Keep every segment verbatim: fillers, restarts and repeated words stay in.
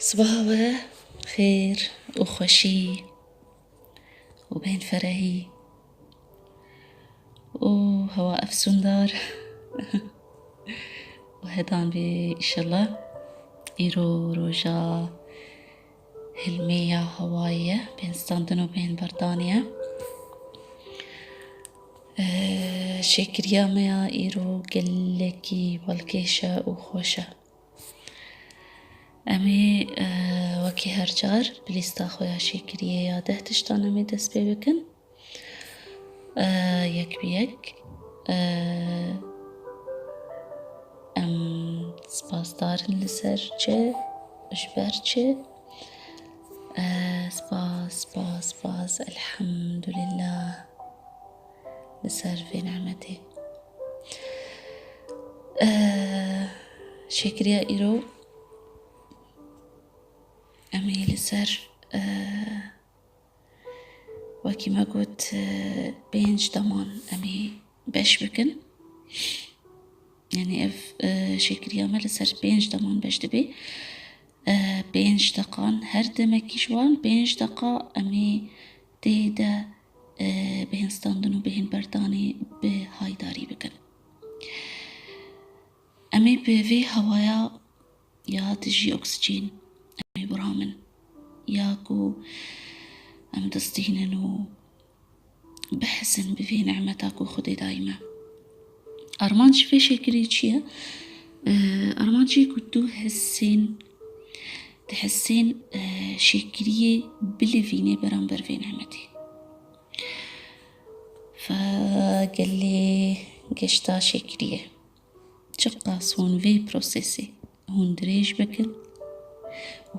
Sibaha we xêr û xweşî û bên ferehî û hewa efsûndar û hedan bê, îşellah. Îro roja hilmê ya hewayê ye, bên standin û bên berdanê ye. Ee, şêkiriya me ya îro gelekî balkêş e û xweş e. Em ê, e, wekî her car bi lîsta xwe ya şêkiriyê ya deh tiştan em ê dest pê bikin. E, yek bi yek. E, em spasdar in li ser çi, ji ber çi? E, spas, spas, spas, elhamdulillah. Li ser vê nemetê. Eh, şêkiriya îro em ê li ser, eh, wekî me got, eh, pênc deman em ê beş bikin. Yanî ev, eh, şêkiriya me li ser pênc deman beş dibe. Eh, pênc deqan, her demekî ji wan pênc deqa em ê tê de, eh, bêhn standin û bêhn berdanê bi haydarî bikin. Em ê bi vê hewaya ya dijî oksîjen em ê biramin. Ya ku em distînin û bihisin bi vê nemeta ku Xwedê dayî me. Armanc vê şêkirî çi ye? Ee, armanc jî ku tu hisên, tu hisên, ee, şêkiriyê bilivînê beramber vê nemetê. Fe gelê geşta şêkiriyê. Çiqas hûn vê prosesê hûn dirêj bikin,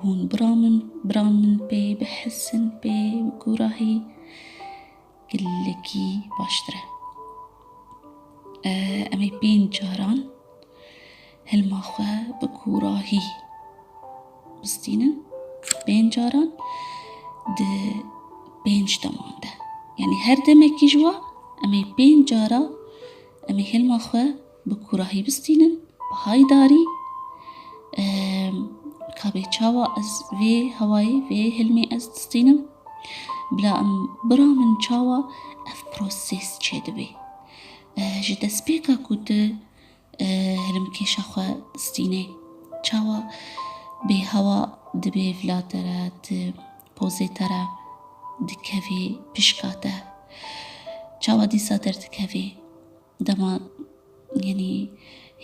hûn biramin, biramin pê, bihisin pê bi kûrahî, gelekî baştir e. Em ê pênc caran hilma xwe bi kûrahî bistînin, pênc caran di pênc deman de. Yanî her demekî ji wa em ê pênc cara em ê hilma xwe bi kûrahî bistînin, bi haydarî. Em, ka bê çawa ez vê hewayê, vê hilmê ez distînim? Bila em biramin çawa ev proses çêdibe. E, ji destpêka ku tu e, hilmkêşa xwe distînê. Çawa bêhewa dibê vila te re, di pozê te re dikevê pişka te. Çawa dîsa derdikevê dema, yanî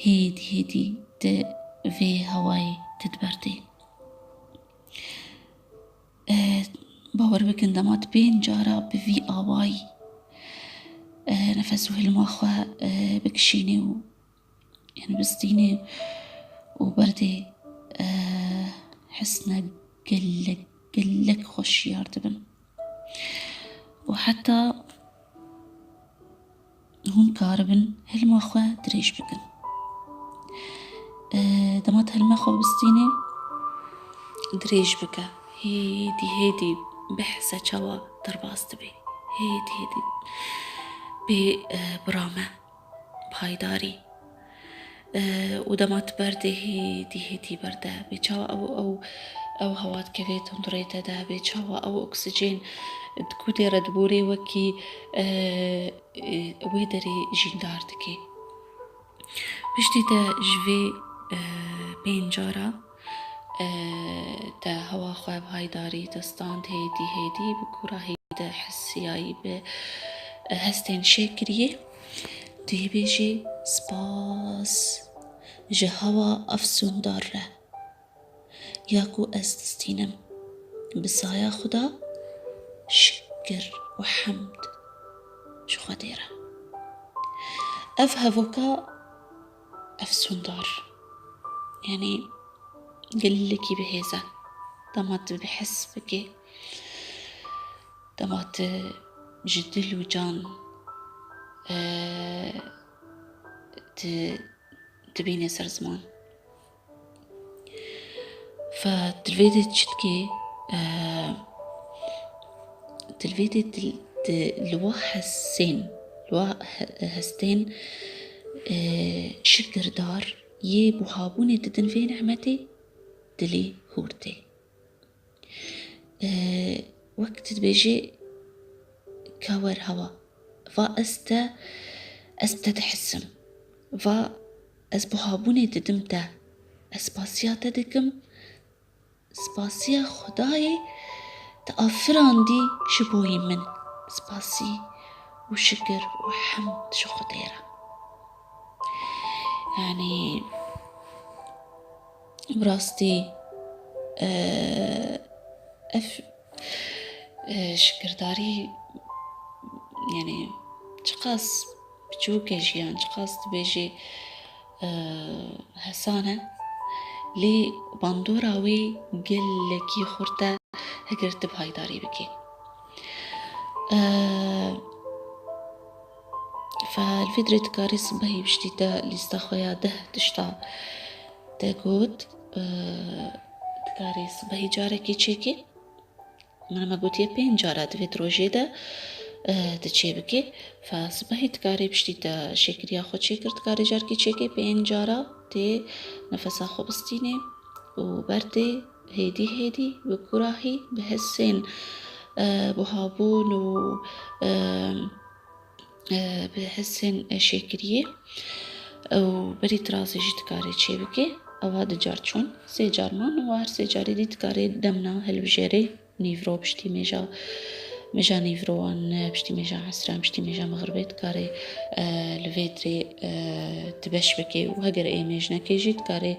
hêdî hêdî di vê hewayê tu diberdê. E, bawer bikin, dema tu pênc cara bi vî awayî, e, nefes û hilma xwe, e, bikişînê û, yanî bistînê û berdê, e, hisne gelek, gelek xweşiyar dibin. Û heta hûn karibin hilma xwe dirêj bikin. E, dema tu hilma xwe bistînê, dirêj bike. Hêdî hêdî bihise çawa derbas dibe. Hêdî hêdî bê, e, birame, bi haydarî. E, û dema tu berdê hêdî hêdî berde, bê çawa ew, ew, ew hewa dikevê tundurê te de, bê çawa ew oksîjen di kûtê re diborê wekî, e, e, wê derê jîndar dike. Piştî te ji vê, e, pênc cara, e, te hewa xwe bi haydarî te stand, hêdî hêdî bi kûrahî te hesiyayî bi, e, hestên şêkiriyê, tu yê bêjî spas ji hewa efsûndar re ya ku ez distînim. Bi saya Xuda şikir û hemd ji Xwedê re. Ev hevoka efsûndar, yanî gelekî bi hêz e. Dema tu bi his bikî, dema tu ji dil û can, e, tu dibînê ser ziman. Fe tu li vê de çi dikê, e, tu li vê de dil, di, li wa hesên, li wa he-, hestên, e, şikirdar yê buhabûnê didin vê nemetê, dilê hûr tê. e, wek tu dibêjî ka wer hewa. Va ez te, ez bi te dihisim. Va ez buhabûnê didim te. Ez spasiya te dikim. Spasiya Xwedayê te afirandî ji boyî min. Spasî û şikir û hemd ji Xwedê re. Yanî, bi rastî, e, ev, e, şikirdarî, yanî, çiqas biçûk e jiyan, çiqas dibêjî, e, hesan e, lê bandora wê gelekî xurt e, heger tu bi haydarî bikî. E, Fe li vê dirê dikarî sibehî piştî te lîsta xwe ya deh tişta te got, e, dikarî sibehî carekê çêkî. Min me gotiye pênc cara di vê di rojê de, e, tu çê bikî. Fe sibehî dikarî piştî te şêkiriya xwe çêkir, dikarî carekê çêkê pênc cara tê nefesa xwe bistînê û berdê hêdî hêdî bi kurahî, bi hesên, e, buhabûn û, e, e, bi hesên, e, şêkiriyê û berî tirazê jî dikarê çêbikê. Ewa du car çûn, sê car man û her sê carê dî dikarê demna hilbijêrê nîvro piştî mêja, mêja nîvrowan, e, piştî mêja esran, piştî mêja mexribê dikarê, e, li vê dirê, e, tu beş bikê û heger ê mêj nekê jî dikarê,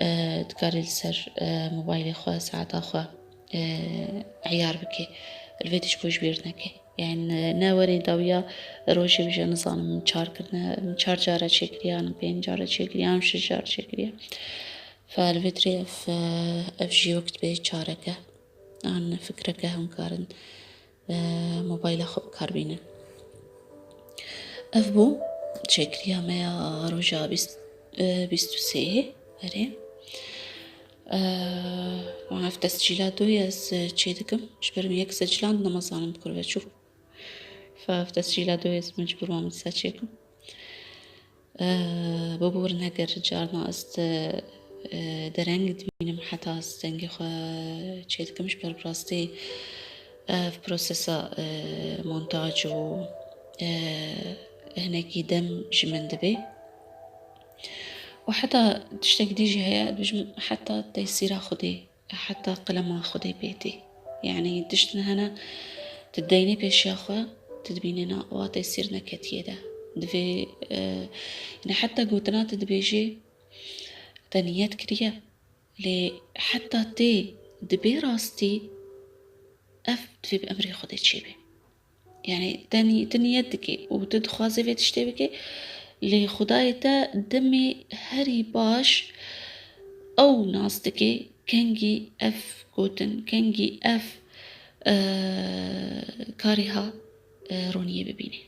e, dikarê li ser, e, mobaylê xwe, saeta xwe, e, eyar bikê. Li vê tişt ku ji bîr nekê. Yani ne werê dawiya rojê bije nizanim çar kirine, çar cara çêkiriye, an pênc cara çêkiriye, an şeş cara çêkiriye. Fe li vê dirê ev, ev jî wek dibê çareke. An fikreke hûn karin, e, mobayla xwe bi kar bînin. Ev bû çêkiriya me ya roja bîst, e, bîst û sê. Erê. Eee, wan ev tescîla doyê ez, e, çê dikim. Ji ber min yek secîland nema zanim bi kur ve çû. Fe ev tescîla doyê ez mecbûr mam dîsa çêkim. Eee, biborin heger carna ez di, e, dereng dimînim heta ez dengê xwe çê dikim. Ji ber bi rastî ev prosesa, e, montaj û, e, hinekî dem ji min dibe. Û heta tiştek dî jî heye, dibêjim heta tesîra Xwedê, heta qilema Xwedê pê tê. Yanî tiştin hene, tu deynê pêşiya xwe, tu dibînê na wa tesîr neketiye de. Divê, e, yanî heta gotina tu dibêjê, te niyet kiriye. Lê heta tê dibê rastî, ev divê bi emrê Xwedê çêbe. Yani te nî-, tu niyet dikî û tu dixwazê vê tiştê bikî, lê Xwedayê te demê herî baş ew nas dikê, kengî ev gotin, kengî ev, e, karê ha, e, roniyê bibînê.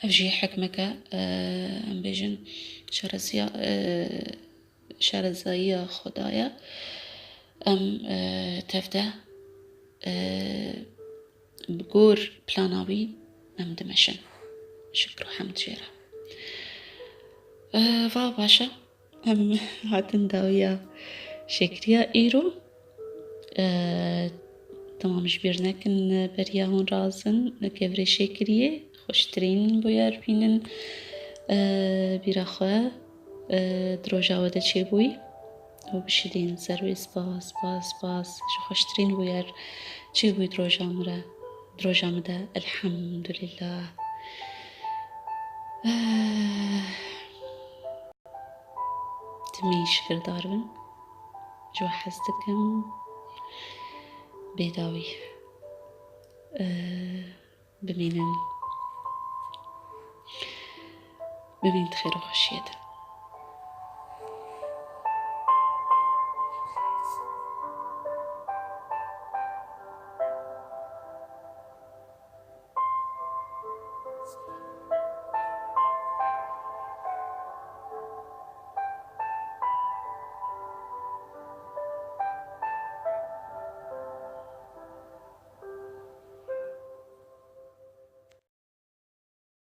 Ev jî hikmeke, e, em bêjin şareziya, e, şarezayiya Xwedaya. Em, e, tevde, e, bi gor plana wî em dimeşin. Şikr û hemd jê re. E, va baş e. Em hatin dawiya şêkiriya îro. E, temam ji bîr nekin, beriya hûn razin, kevirê şêkiriyê, xweştirîn bûyer bînin, e, bîra xwe, e, di roja we de çêbûyî. Û bişidîn ser wê spas, spas, spas, ji xweştirîn bûyer çêbûyî di roja min re, di roja min de. Elhamdulillah. E, Timî şikirdar bin. Ji we hez dikim. Bêdawî, eh, bimînin. Bimînin di xêr û xweşiyê de.